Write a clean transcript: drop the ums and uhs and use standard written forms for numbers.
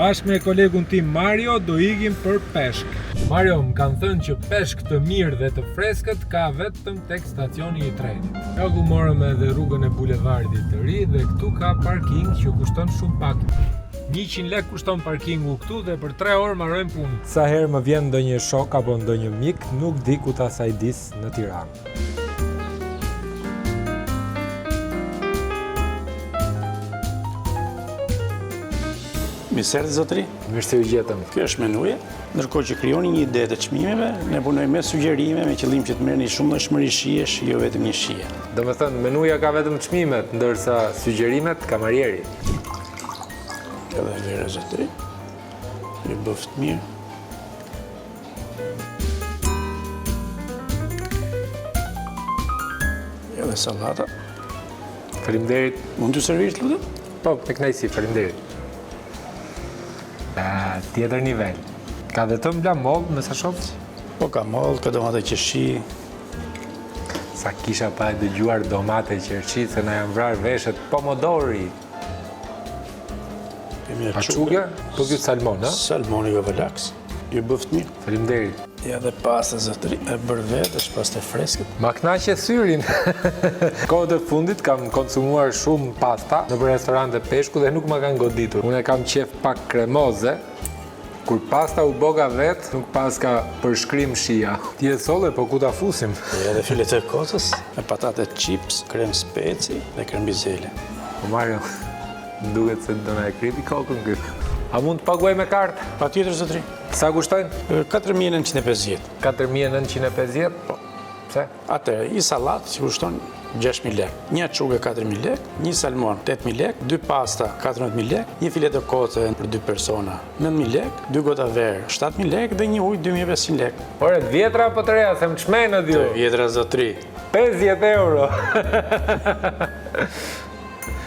Bashkë me kolegun tim Mario do ikim për peshk. Mario, më kanë thënë që peshk të mirë dhe të freskët ka vetëm tek stacioni i trenit. Ja ku morëm edhe rrugën e bulevardit të ri dhe këtu ka parking që kushton shumë pak. 100 lek kushton parkingu këtu dhe për 3 orë mbarojmë punë. Sa herë më vjen ndonjë shok apo ndonjë mik, nuk di ku ta sajdis në Tiranë. Mirë se erdhët, zotëri. Mirë se ju gjetëm. Kjo është menuja. Ndërkohë që krijoni një ide të çmimeve, ne punojmë me sugjerime me qëllim që të merrni shumëllojshmëri shijesh, jo vetëm një shije. Domethënë, menuja ka vetëm çmimet, ndërsa sugjerimet kamarieri. Edhe vera, zotëri. Ju bëftë mirë. Edhe sallata. Faleminderit. Mund t'ju serviroj, të lutem? Po, me kënaqësi, faleminderit. Ah, tjetër nivel. Ka dhe të ëmbla mollë, me sa shoh? Po ka mollë, ka domate qershi. Sa kisha pa e dëgjuar domate qershi, se na janë vrarë veshët pomodori. Açuge? Po ky salmon, a? Salmoni gavalaks. Ju bëftë mirë. Faleminderit. Ja dhe pasta zotëri, e bërë vetë, është pasta e freskët. Ma kënaqe syrin. Kohët e fundit kam konsumuar shumë pasta nëpër restorante peshku dhe nuk ma kanë goditur. Unë e kam qejf pak kremoze. Kur pasta u boka vetë, nuk paska përshkrim shija. Ti e solle, po ku ta fusim? Ja dhe filetë e kocës, me patate chips, krem speci dhe krem bizele. Po Mario, Më duket se do na e kripi kokën ky. A mund të paguaj me kartë? Patjetër zotëri. Sa kushtojnë? 4950. 4950? Po. Pse? Atëherë, një sallatë që kushton 6000 lekë, një açuge 4000 lekë, një salmon 8000 lekë, dy pasta 14000 lekë, një filetë koce për dy persona 9000 lekë, dy gota verë 7000 lekë dhe një ujë 2500 lekë. Ore, të vjetra apo të reja, se më çmendët ju. Të vjetra zotëri. 50 euro.